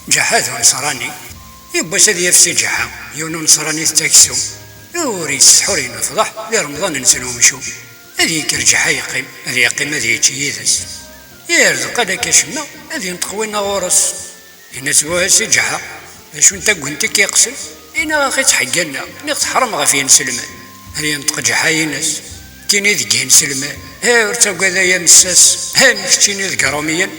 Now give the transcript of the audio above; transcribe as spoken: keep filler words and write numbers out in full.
Ǧaḥa d unesrani. Yiwwas ad yaf si Ǧaḥa yiwen unesrani tettaksum, ur yessetḥu ur yenfeḍ di Remḍan-nsen umcum. Ad yekker Ǧaḥa yeqqim, ad yeqqim ad yečč yid-s. Yir deqqal akka cemma, ad yenṭeq winna ɣur-s. Yenna-s: "Wah a si Ǧaḥa, d acu n taggent i k-yeqqsen?" Yenna: "Axi ttḥeggan-aɣ, niɣ teḥram ɣef yenselman." Ad yenṭeq Ǧaḥa yenna-s: "Kini deg yenselman, ha ur ttagad ay amessas, ha keččini deg Iṛumiyen."